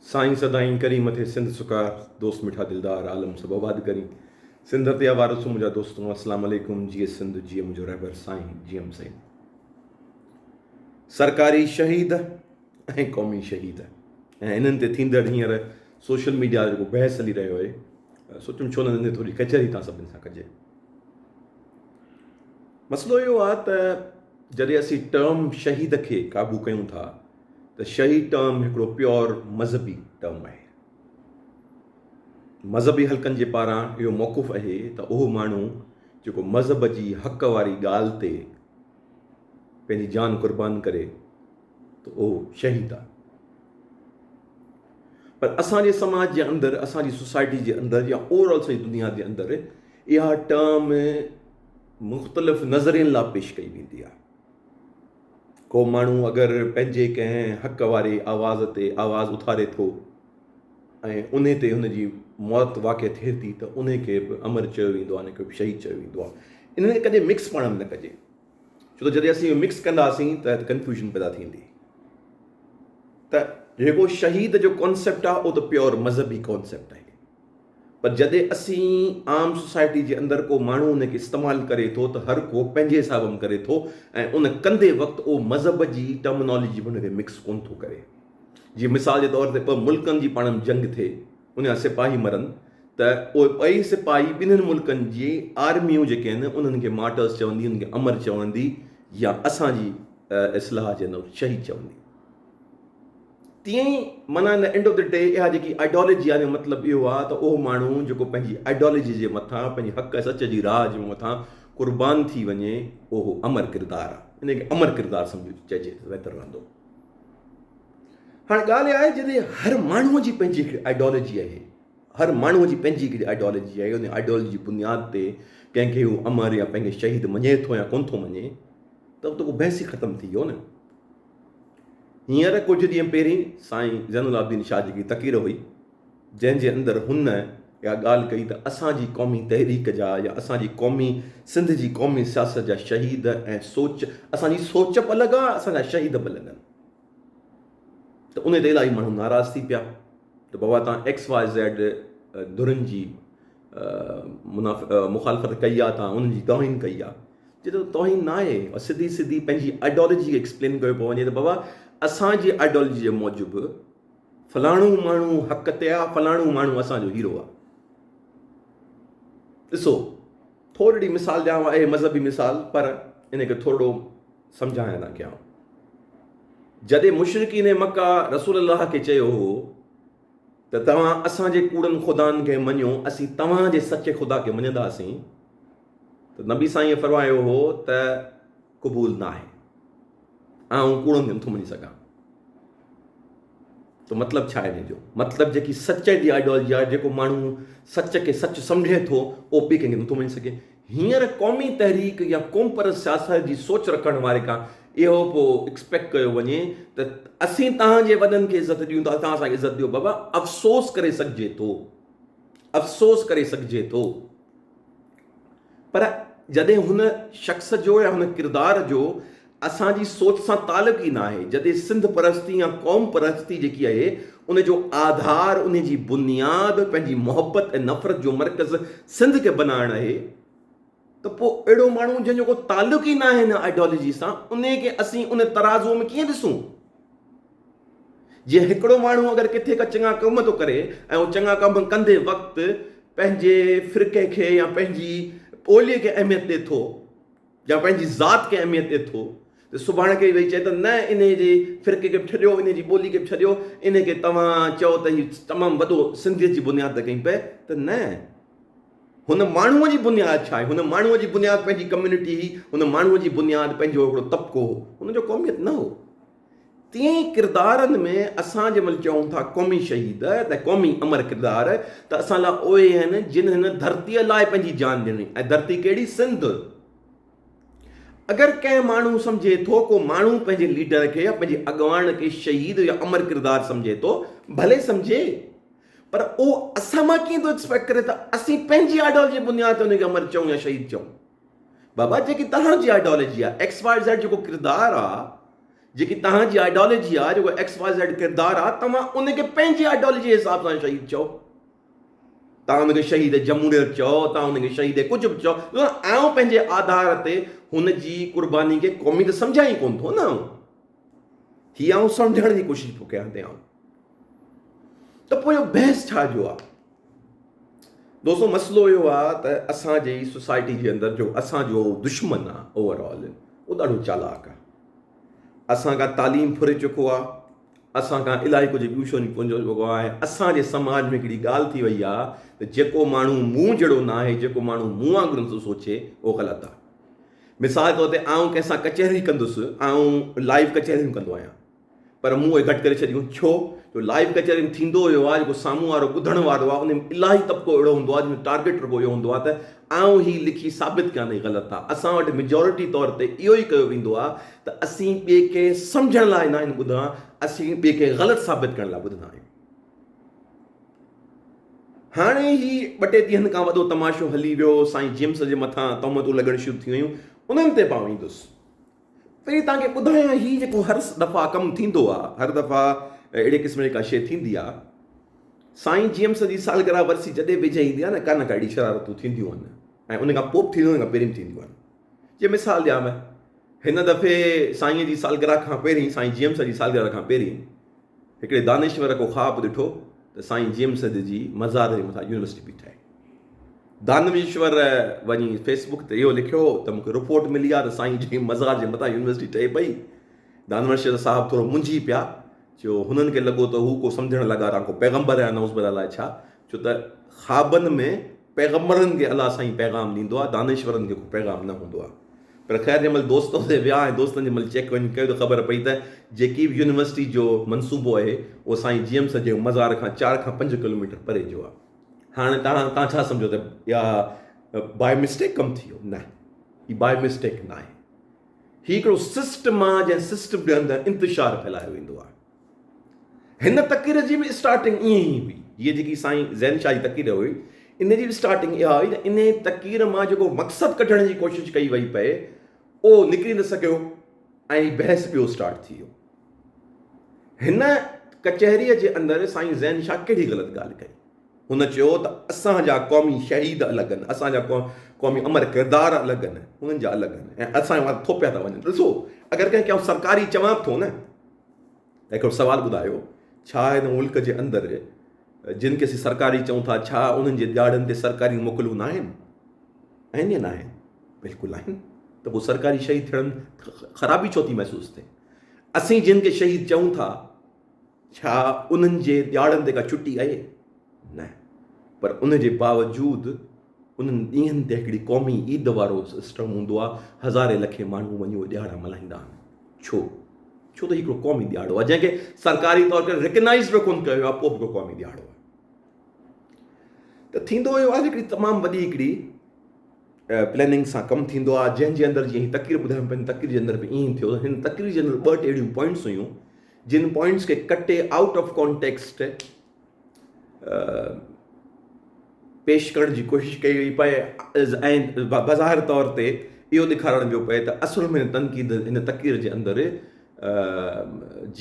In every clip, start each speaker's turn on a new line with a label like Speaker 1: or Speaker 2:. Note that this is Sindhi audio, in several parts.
Speaker 1: سائين سدائين ڪرين مٿي سنڌ سڪار دوست مٺا دلدار عالم سڀ آباد ڪرين سنڌ تي آوارثو منهنجا دوستو اسلام عليڪم جيئي سنڌ جيئي منهنجو رهبر سائين جي ايم سيد سرڪاري شهيد ۽ قومي شهيد ۽ انهن تي ٿيندڙ هينئر سوشل ميڊيا جيڪو بحث هلي رهيو آهي سوچيم ڇو نه انهن تي ٿوري ڪچهري تان سڀني سان ڪجي مسئلو اهو آهي ته جڏهن اسين ٽرم شهيد کي قابو ڪيون ٿا ته شهيد ٽرم هڪڙو پيور مذهبي ٽرم آهي. مذهبي حلقن جي پاران اهو موقف اهي ته اهو ماڻهو جيڪو مذهب جي حق واري ڳالهه تي پنهنجي جان قربان ڪري ته اهو شهيد آهي. پر اسان جي سماج جي اندر اسان جي سوسائٽي جي اندر يا اوور آل سڄي دنيا جي اندر اها ٽرم مختلف نظرين لاء پيش ڪئي ويندي آهي. ڪو ماڻهو اگر پنهنجي ڪنهن حق واري آواز تي آواز اٿاري ٿو ۽ انهي تي هن جي موت واقع ٿئي ٿي ته انهي کي به امر چيو ويندو آهي ان کي به شهيد چيو ويندو آهي. انهن کي ڪڏهن مڪس پاڻ ۾ نه ڪجي ڇو ته جڏهن اسين اهو مڪس ڪنداسين ته ڪنفيوژن پيدا ٿيندي ته جيڪو شهيد جو ڪانسيپٽ آهي اهو ته پيور مذهبي ڪانسيپٽ آهي. پر جڏهن اسين عام سوسائٽي جي اندر ڪو ماڻهو ان کي استعمال ڪري ٿو ته هر ڪو پنهنجي حساب م ڪري ٿو ۽ ان ڪندي وقت اهو مذهب جي ٽرمنالوجي به ان کي مڪس ڪونه ٿو ڪري. جيئن مثال جي طور تي ٻه ملڪن جي پاڻ ۾ جنگ ٿئي ان جا سپاهي مرن ته اهي ٻئي سپاهي ٻنهين ملڪن جي آرميون جيڪي آهن انهن کي مارٽرز چوندي انهن کي امر چوندي يا اسان جي اصلاح جي اندر شهيد چوندي. تيئن ئي معنيٰ in the end of the day اها جيڪي آئيڊيالوجي آهي ان جو مطلب اهو آهي ته اهو ماڻهو جيڪو پنهنجي آئيڊيالوجي جي مٿان پنهنجي حق ۽ سچ جي راهه جي مٿان قربان ٿي وڃي اهو امر ڪردار آهي ان کي امر ڪردار سمجهو چئجي ته بهتر رهندو. هاڻي ڳالهه اها آهي جڏهن هر ماڻهو جي پنهنجي هڪڙي آئيڊيالوجي آهي هر ماڻهو جي پنهنجي هڪڙي آئيڊيالوجي آهي ان آئيڊيالوجي جي بنياد تي ڪنهن کي هو امر يا پنهنجي شهيد مڃي ٿو يا ڪونه ٿو مڃي ته ته ڪو بحث ئي ختم ٿي ويو نه. هينئر ڪجهه ڏينهن پهرين سائين زين العابدين شاهه جي هڪڙي تقرير هئي، جنهن جي اندر هن اها ڳالهه ڪئي ته اسان جي قومي تحريڪ جا يا اسان جي قومي سنڌ جي قومي سياست جا شهيد ۽ سوچ اسان جي سوچ به الڳ آهي اسان جا شهيد به الڳ آهن ته ان تي الاهي ماڻهو ناراض ٿي پيا ته بابا تان ايڪس واء زيڊ ڌرين جي مخالفت ڪئي آهي تان انهن جي توهين ڪئي آهي چي ٿو توهين ناهي سڌي سڌي پنهنجي آئيڊيالوجي کي ايڪسپلين ڪيو پيو وڃي ته بابا اسان جي آئيڊيالوجي جي موجب فلاڻو ماڻهو حق تي آ فلاڻو ماڻهو اسان جو هيرو آ. ڏسو ٿورڙي مثال ڏيانو اهي مذهبي مثال پر ان کي ٿورڙو سمجهايان تان کي آئون. جڏهن مشرڪين مڪه رسول الله کي چيو هو ته توهان اسان جي ڪوڙن خدائن کي مڃو اسين توهان جي سچي خدا کي مڃنداسين ته نبي سائينء فرمايو هو ته قبول ناهي آئون ڪوڙن کي نٿو مڃي سگهان ته مطلب ڇا آهي ان جو مطلب جيڪي سچ جي آئيڊيالوجي آهي جيڪو ماڻهو سچ کي سچ سمجهي ٿو اهو ٻئي ڪنهن کي نٿو مڃي سگهي هينئر قومي تحريڪ يا قومپرست سياست جي سوچ رکڻ واري کان اهو پيو ايڪسپيڪٽ ڪيو وڃي ته اسين توهان جي وڏن کي عزت ڏيون ٿا توهان اسان کي عزت ڏيو بابا افسوس ڪري سگهجي ٿو افسوس ڪري سگهجي ٿو پر جڏهن هن شخص جو يا هن ڪردار جو اسان جي سوچ سان تعلق ئي ناهي، جڏهن سنڌ پرستي يا قوم پرستي جيڪي آهي ان جو آڌار، ان جي بنياد پنهنجي محبت ۽ نفرت جو مرڪز سنڌ کي بنائڻ آهي ته پوء اهڙو ماڻهو جنهن جو ڪو تعلق ئي ناهي هن آئيڊيالوجي سان ان کي اسين ان ترازوء ۾ ڪيئن ڏسون؟ جيئن هڪڙو ماڻهو اگر ڪٿي ڪا چڱا ڪم ٿو ڪري ۽ اهو چڱا ڪم ڪندي وقت پنهنجي فرقي کي يا پنهنجي ٻوليء کي اهميت ڏئي ٿو يا پنهنجي ذات کي اهميت ڏئي ٿو ته سڀاڻي ڪري ويهي چئي ته نه انهي جي فرقي کي به ڇڏيو انهي جي ٻولي کي به ڇڏيو انهي کي توهان چئو ته هي تمام وڏو سنڌيت جي بنياد تي ڪئي پئي ته نه هن ماڻهوء جي بنياد ڇا آهي هن ماڻهوء جي بنياد پنهنجي ڪميونٽي هئي هن ماڻهوء جي بنياد پنهنجو هڪڙو طبقو هو هن جو قوميت نه هو. تيئن ئي ڪردارن ۾ اسان جنهن مهل چئون ٿا قومي شهيد ته قومي امر ڪردار ته اسان لاء اهي آهن جن هن ڌرتيء لاء پنهنجي جان ڏني ۽ ڌرتي ڪهڙي سنڌ. اگر ڪنهن ماڻهو سمجهي ٿو ڪو ماڻهو پنهنجي ليڊر کي يا پنهنجي اڳواڻ کي شهيد يا امر ڪردار سمجهي ٿو ڀلي سمجهي پر اهو اسان مان ڪيئن ٿو ايڪسپيڪٽ ڪري ته اسين پنهنجي آئيڊيالوجي جي بنياد تي ان کي امر چئون يا شهيد چئون. بابا جيڪي توهان جي آئيڊيالوجي آهي ايڪس واء زيڊ جيڪو ڪردار آهي. جيڪي توهان جي آئيڊيالوجي آهي، جيڪو ايڪس واء زيڊ ڪردار آهي، توهان ان کي پنهنجي آئيڊيالوجي جي حساب سان شهيد چئو. توهان ان کي شهيد جمهوريت چئو، توهان ان کي شهيد ڪجهه به چئو، آئون پنهنجي آڌار تي هن جي قرباني کي قومي ته سمجهان ئي ڪونه ٿو نه. آئون هي آئون سمجهڻ جي ڪوشش پيو ڪيان ته آئون ته پوء اهو بحث ڇا جو آهي؟ دوستو مسئلو اهو آهي ته اسان جي سوسائٽي جي اندر جو اسان جو دشمن آهي اوور آل اهو ڏاڍو چالاڪ آهي. اسان کان تعليم ڦري چڪو آهي، اسان کان الائي ڪجهه ٻيون شيون پنهنجو چڪو آهي. اسان جي سماج ۾ هڪڙي ڳالهه ٿي وئي آهي ته جيڪو ماڻهو مون جهڙو ناهي، جيڪو ماڻهو مون وانگر نٿو سوچي، اهو غلط آهي. مثال طور تي آئون ڪنهن سان ڪچهري ڪندس، آئون لائيو ڪچهريون ڪندو آهيان پر مون اهي گهٽ ڪري ڇڏيون، ڇو جو لائيو ڪچهري ۾ ٿيندو اهو آهي جيڪو سامهون وارو ٻڌڻ وارو آهي ان ۾ الاهي طبقو اهڙو هوندو آهي جنهن جو ٽارگيٽ رڳو اهو هوندو آهي ته آئون هي لکي ثابت ڪيان ته هي غلط آهي. اسان وٽ ميجارٽي طور تي اهو ئي ڪيو ويندو آهي ته اسين ٻئي کي سمجهڻ لاء ناهن ٻڌندا، اسين ٻئي کي غلط ثابت ڪرڻ لاء ٻڌندا آهيون. هاڻي هي ٻه ٽي ڏينهن کان وڏو تماشو هلي ويو، سائين جيمس جي مٿان تهمتون لڳڻ شروع ٿي ويون، انهن تي به آئون ايندس. پهرين توهان کي ٻڌايان هي جيڪو هر دفعا ڪم ٿيندو آ، هر دفعا اهڙي قسم جي ڪا شيء ٿيندي آ، سائين جيمس جي سالگرهه ورسي جڏهن به ويجهي ايندي آ نه ڪا نه ڪا اهڙي شرارتون ٿينديون آهن ۽ ان کان پوء به ٿينديون ان کان پهرين به ٿينديون آهن. جي مثال ڏيانو هن دفعي سائين جي سالگرهه کان پهرين سائين جيمس جي سالگرهه کان پهرين هڪڙي دانشور ڪو خواب ڏٺو ته سائين جي ايم سيد جي مزار جي مٿان يونيورسٽي پئي ٺهي. دانشور وڃي فيس بڪ تي اهو لکيو ته مون کي رپورٽ ملي آهي ته سائين جي مزار جي مٿان يونيورسٽي ٺهي پئي. دانشور صاحب ٿورو منجهي پيا جو هنن کي لڳو ته هو ڪو سمجهڻ لڳا ته آئون ڪو پيغمبر آهيان نعوذ بالله الائي ڇا ڇو ته خوابن ۾ پيغمبرن کي الله سائين پيغام ڏيندو آهي دانشورن کي ڪو پيغام نه هوندو آهي. پر خير جنهن مهل دوست اتي ويا ۽ دوستن جنهن مهل چيڪ وڃي ڪيو ته خبر پئي ته جيڪي به يونيورسٽي جو منصوبو آهي اهو سائين جي ايم سيد جي مزار کان چار کان پنج ڪلوميٽر پري جو آهي. هاڻي توهان توهان ڇا سمجهو ته اها باء مسٽيڪ ڪم ٿي ويو؟ نه هي باء مسٽيڪ ناهي. هي هڪڙو سسٽم آهي جنهن سسٽم جي اندر انتشار ڦهلايو ويندو آهي. هن تقرير جي به اسٽارٽنگ ائين ئي هئي. هيء جيڪي سائين زين شاهه جي تقرير هئي، ان جي به اسٽارٽنگ اها هئي ته انهيء تقرير مان جيڪو مقصد ڪڍڻ جي ڪوشش ڪئي وئي پئي، اهو نڪري نه سگهيو ۽ بحث ٻيو اسٽارٽ ٿي ويو. هن ڪچهريء جي اندر سائين زين شاهه ڪهڙي غلط ڳالهه ڪئي؟ هن چيو ته اسان جا قومي شهيد الڳ آهن، اسان جا قومي امر ڪردار الڳ آهن، انهن جا الڳ آهن ۽ اسان وارا ٿوپيا ٿا وڃن. ڏسو، اگر ڪنهن کي آئون سرڪاري چوان به ٿو نه، ته هڪڙو سوال ٻڌايو، ڇا هن ملڪ جي اندر جن کي اسين سرڪاري چئون ٿا، ڇا انهن جي ڏياڙن تي سرڪاري موڪلون ناهن؟ آهن يا ناهن؟ بلڪل آهن. ته پوء سرڪاري شهيد ٿيڻ خرابي ڇو ٿي محسوس ٿئي؟ اسين جن کي شهيد چئون ٿا، ڇا انهن جي ڏياڙن تي ڪا ڇٽي آهي؟ نه. پر ان جي باوجود انهن ڏينهن تي هڪڙي قومي عيد وارو سسٽم هوندو آهي، هزارين لکين ماڻهو وڃي اهي ڏياڙا ملهائيندا آهن. ڇو؟ ڇو ته هي هڪڙو قومي ڏهاڙو آهي، جنهن کي سرڪاري طور تي ريڪگنائيز به ڪونه ڪيو ويو آهي، پوء به هڪڙو قومي ڏهاڙو آهي. ته ٿيندو اهو آهي هڪڙي تمام وڏي هڪڙي پلاننگ سان ڪم ٿيندو آهي، جنهن جي اندر جيئن هي تقرير ٻڌايم پئي، تقرير جي اندر به ائين ئي ٿيو. هن تقرير جي اندر ٻه ٽي اهڙيون پوائنٽس هيون، جن پوائنٽس کي ڪٽي آئوٽ آف ڪانٽيڪسٽ پيش ڪرڻ جي ڪوشش ڪئي وئي پئي ۽ بظاهر طور تي اهو ڏيکارڻ ويو پئي ته اصل ۾ تنقيد هن تقرير جي اندر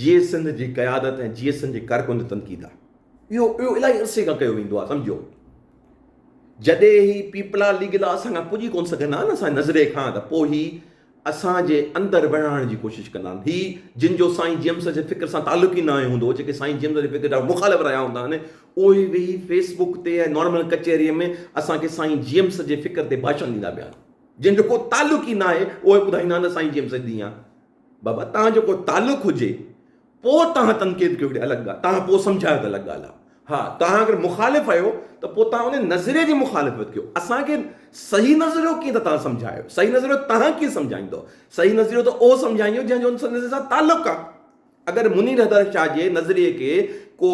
Speaker 1: جيئي سنڌ جي قيادت ۽ جيئي سنڌ جي ڪارڪن تي تنقيد آهي. اهو اهو الاهي عرصي کان ڪيو ويندو آهي سمجهو جڏهن هي پيپلا ليگ لا اسان کان پڄي ڪون سگهندا نه اسان نظري کان ته پوء هي اسان جي اندر وڙهائڻ جي ڪوشش ڪندا آهن. هي جن جو سائين جيمس جي فڪر سان تعلق ئي ناهي هوندو، جيڪي سائين جيمس جي فڪر جا مخالف رهيا هوندا آهن، اهي ويهي فيس بڪ تي ۽ نارمل ڪچهريء ۾ اسان کي سائين جيمس جي فڪر تي ڀاشڻ ڏيندا پيا آهن. جن جو ڪو تعلق ئي ناهي، اهي ٻڌائيندا آهن ته سائين جيمس جي آهيان. بابا توهان جو ڪو تعلق هجي پوء توهان تنقيد ڪيو هڪڙي الڳ ڳالهه، توهان پوء سمجهايو ته الڳ ڳالهه آهي. ها توهان اگر مخالف آهيو ته پوء توهان ان نظريي جي مخالفت ڪيو. اسان کي صحيح نظريو ڪيئن ٿا توهان سمجهايو؟ صحيح نظريو توهان ڪيئن سمجهائيندؤ؟ صحيح نظريو ته اهو سمجهائيندو جنهن جو ان نظريي سان تعلق آهي. اگر منير حيدر شاهه جي نظريي کي ڪو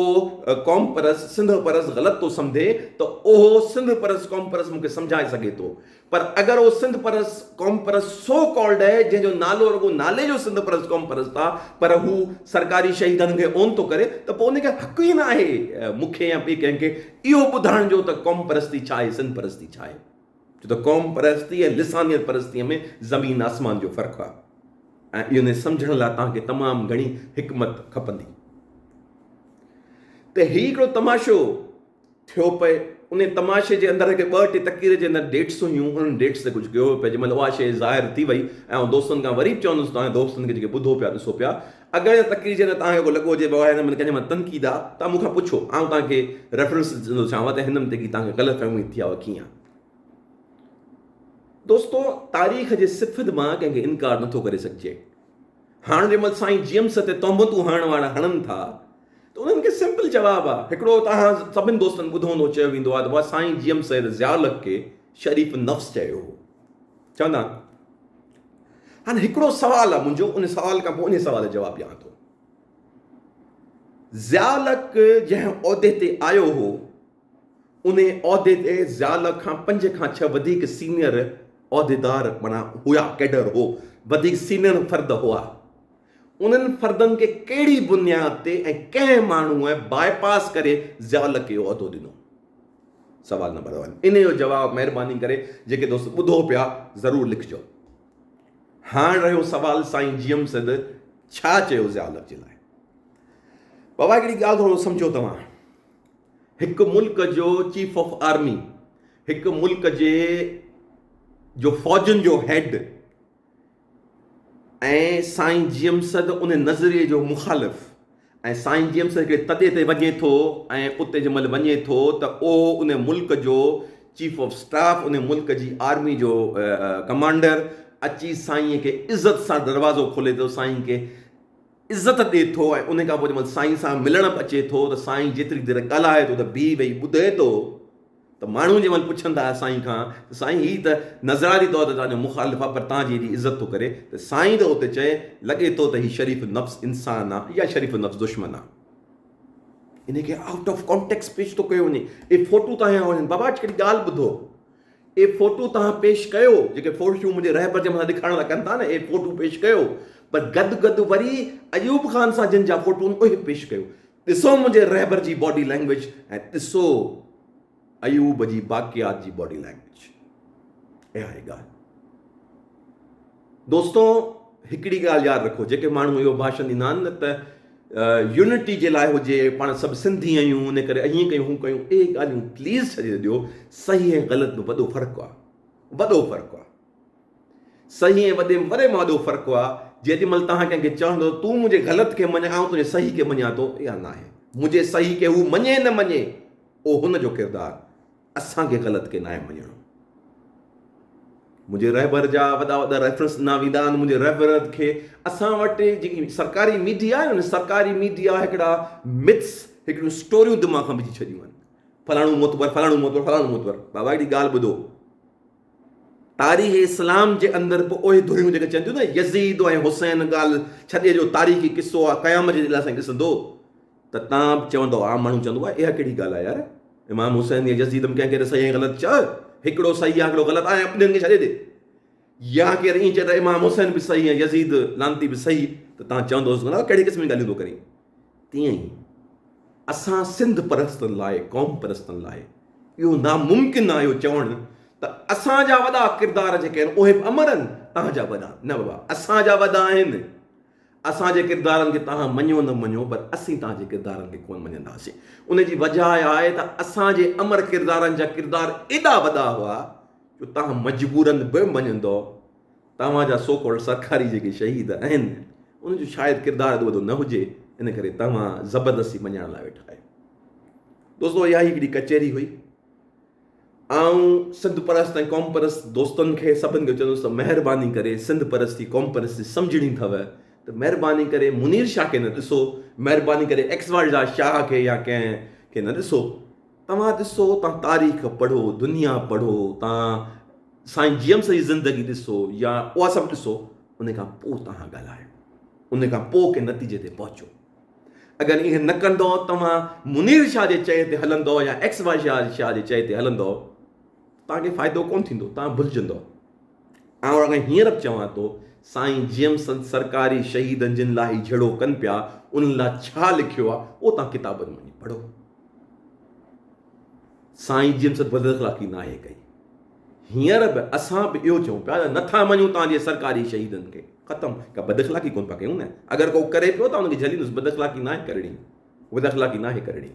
Speaker 1: قوم پرست، سنڌ پرست غلط ٿو سمجهي ته اهو سنڌ پرست، قوم پرست مون کي سمجهائي سگهي ٿو. پر اگر اهو سنڌ پرست قوم پرست سو ڪالڊ آهي جنهن جو نالو رڳو نالي جو سنڌ پرست قوم پرست آ پر هو سرڪاري شهيدن کي اون ٿو ڪري ته پوء ان کي حق ئي نه آهي مون کي يا ٻئي ڪنهن کي اهو ٻڌائڻ جو ته قوم پرستي ڇا آهي سنڌ پرستي ڇا آهي ڇو ته قوم پرستي ۽ لسانيت پرستي ۾ زمين آسمان جو فرق آ. ۽ ان سمجهڻ لاء توهان کي تمام گهڻي حڪمت کپندي. ته هي هڪڙو تماشو ٿيو پئي، ان تماشي جي اندر هڪ ٻه ٽي تقرير جي اندر ڊيٽس هيون، انهن ڊيٽس تي ڪجهه ڪيو ويو پئي، جنهن مهل اها شيء ظاهر ٿي وئي ۽ آئون دوستن کان وري به چوندس توهان دوستن کي جيڪي ٻڌو پيا ڏسو پيا، اگر ان تقرير جي اندر توهان کي ڪو لڳو هجي بابا هن ۾ ڪنهن مهل تنقيد آ توهان مون کان پڇو، آئون توهان کي ريفرنس ڏيندو چاهيان ته هن ۾ جيڪي توهان کي غلط فهمي ٿي آ اها ڪيئن آ. دوستو تاريخ جي صفت مان ڪنهن کي انڪار نٿو ڪري سگهجي. هاڻ جنهن مهل سائين جي ايم سي تي تهمتون هڻڻ وارا هڻن ٿا ته انهن کي سمپل جواب آ. هڪڙو توهان سڀن دوستن ٻڌو هوندو چيو ويندو آ ته بابا سائين جي ايم سيد ضياء الحق کي شريف النفس چيو هو. چوندا هاڻ هڪڙو سوال آ منهنجو ان سوال کان پوء ان سوال جو جواب ڏيان ٿو. ضياء الحق جنهن عهدي تي آيو هو ان عهدي تي ضياء الحق کان پنج کان ڇهه وڌيڪ سينيئر عهديدار معنيٰ هيا ڪيڊر هو وڌيڪ سينيئر فرد هئا. انهن فردن کي ڪهڙي بنياد تي ۽ ڪنهن ماڻهوء باء پاس ڪري ضياء الحق کي اهو عهدو ڏنو؟ سوال نمبر ون. انهيء جو جواب مهرباني ڪري جيڪي دوست ٻڌو پيا ضرور لکجو. هاڻ رهيو سوال سائين جي ايم سيد ڇا چيو ضياء الحق جي لاء؟ بابا هڪڙي ڳالهه ٿورو سمجهو توهان هڪ ملڪ جو چيف آف آرمي هڪ ملڪ جي جو فوجن جو هيڊ ۽ سائين جي ايم سيد ان نظريي جو مخالف ۽ سائين جي ايم سيد هڪڙي تڏي تي وڃي ٿو ۽ اتي جنهن مهل وڃي ٿو ته اهو ان ملڪ جو چيف آف اسٽاف ان ملڪ جي آرمي جو ڪمانڊر اچي سائين کي عزت سان دروازو کولي ٿو سائين کي عزت ڏي ٿو ۽ ان کان پوء جنهن مهل سائين سان ملڻ به اچي ٿو ته سائين جيتري دير ڳالهائي ٿو ته بيهي ويهي ٻڌي ٿو ته ماڻهو جنهن مهل پڇن ٿا سائين کان ته سائين هي ته نظرياتي طور تي توهان جو مخالف آهي پر توهان جي ايڏي عزت ٿو ڪري ته سائين ته اتي چئي لڳي ٿو ته هي شريف النفس انسان آهي يا شريف النفس دشمن آهي. ان کي آئوٽ آف ڪانٽيڪس پيش ٿو ڪيو وڃي. اهي فوٽو توهان جا وڃن بابا هڪڙي ڳالهه ٻڌو اهي فوٽو توهان پيش ڪيو جيڪي فوٽو منهنجي رهبر جي مٿان ڏيکارڻ لاء ڪن ٿا نه اهي فوٽو پيش ڪيو پر گڏ گڏ وري ايوب خان سان جن جا فوٽو آهن اهي پيش ڪيو ڏسو منهنجي رهبر جي باڊي لينگويج ۽ ڏسو ايوب جي باقيات جي باڊي لينگويج. اها آهي ڳالهه. دوستو هڪڙي ڳالهه ياد رکو جيڪي ماڻهو اهو ڀاشڻ ڏيندا آهن نه ته يونٽي جي لاء هجي پاڻ سڀ سنڌي آهيون ان ڪري ائين ڪيون هون ڪيون اهي ڳالهيون پليز ڇڏي ڏيو صحيح ۽ غلط ۾ وڏو فرق آهي وڏو فرق آهي. صحيح ۽ وڏي ۾ وڏي مان وڏو فرق آ، جيڏي مھل توھان ڪنھن کي چوندو تون منھنجي غلط کي مڃ آئون تنھنجي صحيح کي مڃان ٿو اھا ناھي. منھنجي صحيح کي ھو مڃي نه مڃي اھو ھن جو ڪردار اسان کي غلط کي ناھي مڃڻو. منھنجي رھبر جا وڏا وڏا ريفرنس ڏنا ويندا آھن منھنجي رھبر کي اسان وٽ جيڪي سرڪاري ميڊيا آھي نه سرڪاري ميڊيا ھڪڙا مٿس ھڪڙيون اسٽوريون دماغ ۾ وجھي ڇڏيون آھن فلاڻو معتبر فلاڻو معتبر فلاڻو معتبر بابا ھڪڙي ڳالھ ٻڌو تاريخ اسلام جي اندر به اهي ڌريون جيڪي چون ٿيون نه يزيد ۽ حسين ڳالهه ڇڏي جو تاريخي قصو آهي قيامت جي ڏينهن اسان ڏسندو ته تان به چوندو عام ماڻهو چوندو آهي اها ڪهڙي ڳالهه آهي يار امام حسين يا يزيد ۾ ڪنهن کي صحيح ۽ غلط چئه هڪڙو صحيح آهي هڪڙو غلط آهي ٻنهين کي ڇڏي ڏي يا ڪير ائين چئي ته امام حسين به صحيح ۽ يزيد لعنتي به صحيح ته تان چوندو ڪهڙي قسم جون ڳالهيون ٿو ڪرين تيئن ئي اسان سنڌ پرستن لاء، قوم پرستن لاء اهو ناممڪن آهي اهو چوڻ ته اسان جا وڏا ڪردار جيڪي آهن اهي به امر آهن، توهان جا وڏا نه بابا اسان جا وڏا آهن، اسان جي ڪردارن کي توهان مڃو نه مڃو پر اسين توهان جي ڪردارن کي ڪونه مڃنداسين. ان جي وجهه اها آهي ته اسان جي امر ڪردارن جا ڪردار ايڏا وڏا هئا جو توهان مجبورن به مڃندؤ توهان جا سو ڪالڊ سرڪاري جيڪي شهيد آهن انهن جو شايد ڪردار ايڏو وڏو نه هجي ان ڪري توهان زبردستي مڃائڻ لاء ويٺا آهيو. دوستو اها ئي هڪڙي ڪچهري هئي. آئون سنڌ پرست ۽ قوم پرست دوستن کي سڀن کي چوندس ته مهرباني ڪري سنڌ پرستي قوم پرستي سمجهڻي اٿو ته مهرباني ڪري منير شاهه کي نه ڏسو مهرباني ڪري ايڪس واء شاهه کي يا ڪنهن کي نه ڏسو توهان ڏسو توهان تاريخ پڙهو دنيا پڙهو توهان سائين جي ايم سڄي زندگي ڏسو يا اها سڀ ڏسو ان کان پوء توهان ڳالهايو ان کان پوء ڪنهن نتيجي تي پهچو اگر ائين نه ڪندو توهان منير شاهه جي چئي تي هلندو يا ايڪس واء شاهه جي چئي تي هلندو توهان کي فائدو ڪون ٿيندو توهان ڀلجندو آئون اگر هينئر به چوان ٿو سائين جي ايم سنت سرڪاري شهيدن جن لاء هي جهيڙو ڪن پيا انهن لاء ڇا لکيو آهي اهو توهان ڪتابن ۾ وڃي پڙهو سائين جي ايم سنت بد اخلاقي ناهي ڪئي. هينئر به اسان به اهو چئون پيا ته نٿا مڃون توهان جي سرڪاري شهيدن کي. ختم. ڪا بداخلاقي ڪونه پيا ڪيون نه. اگر ڪو ڪري پيو ته ان کي جهليندس. بداخلاقي ناهي ڪرڻي. بداخلاقي ناهي ڪرڻي.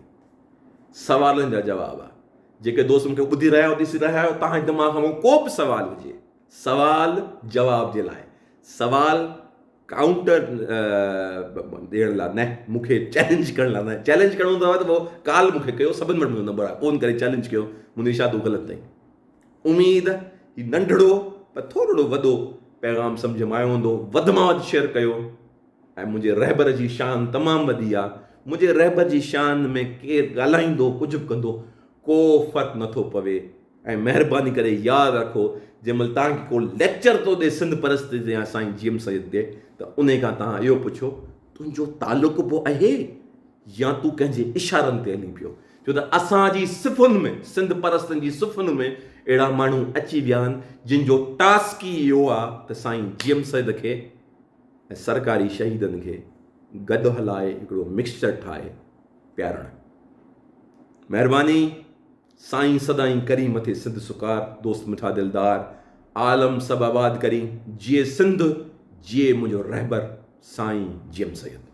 Speaker 1: سوالن جا جواب. جيڪي دوست مون کي ٻڌي رهيا آهيو ڏسي رهيا آهيو توهان جي دماغ ۾ ڪو به سوال هجي سوال جواب جي لاء سوال ڪائونٽر ڏيڻ لاء نه مون کي چئلينج ڪرڻ لاء نه چئلينج ڪرڻو اٿو ته پوء ڪال مون کي ڪيو سڀن وٽ منهنجو نمبر آهي فون ڪري چئلينج ڪيو منهنجي شادو غلط اٿئي اميد هي ننڍڙو پر ٿورڙو وڏو پيغام سمجهه ۾ آيو هوندو وڌ مان وڌ شيئر ڪيو ۽ منهنجي رهبر جي شان تمام وڏي آ منهنجي رهبر جي شان ۾ ڪير ڳالهائيندو ڪجهه به ڪندو ڪو فرق نٿو پوي ۽ مهرباني ڪري ياد رکو جنهن مهل توهان کي ڪو ليڪچر ٿو ڏي سنڌ پرستي تي يا سائين جي ايم سيد تي ته انهي کان توهان اهو پڇو تنهنجو تعلق به اهي يا تون ڪنهن جي اشارن تي هلين پيو ڇو ته اسان جي صفن ۾ سنڌ پرستن جي صفن ۾ اهڙا ماڻهو اچي ويا آهن جن جو ٽاسڪ ئي اهو آهي ته سائين جي ايم سيد کي ۽ سرڪاري شهيدن کي گڏ هلائي هڪڙو مڪسچر ٺاهي پيارڻ. مهرباني سائين سدائين ڪرين مٿي سنڌ سڪار دوست مٺا دلدار عالم سڀ آباد ڪرين جيئي سنڌ جيئي منهنجو رهبر سائين جي ايم سيد.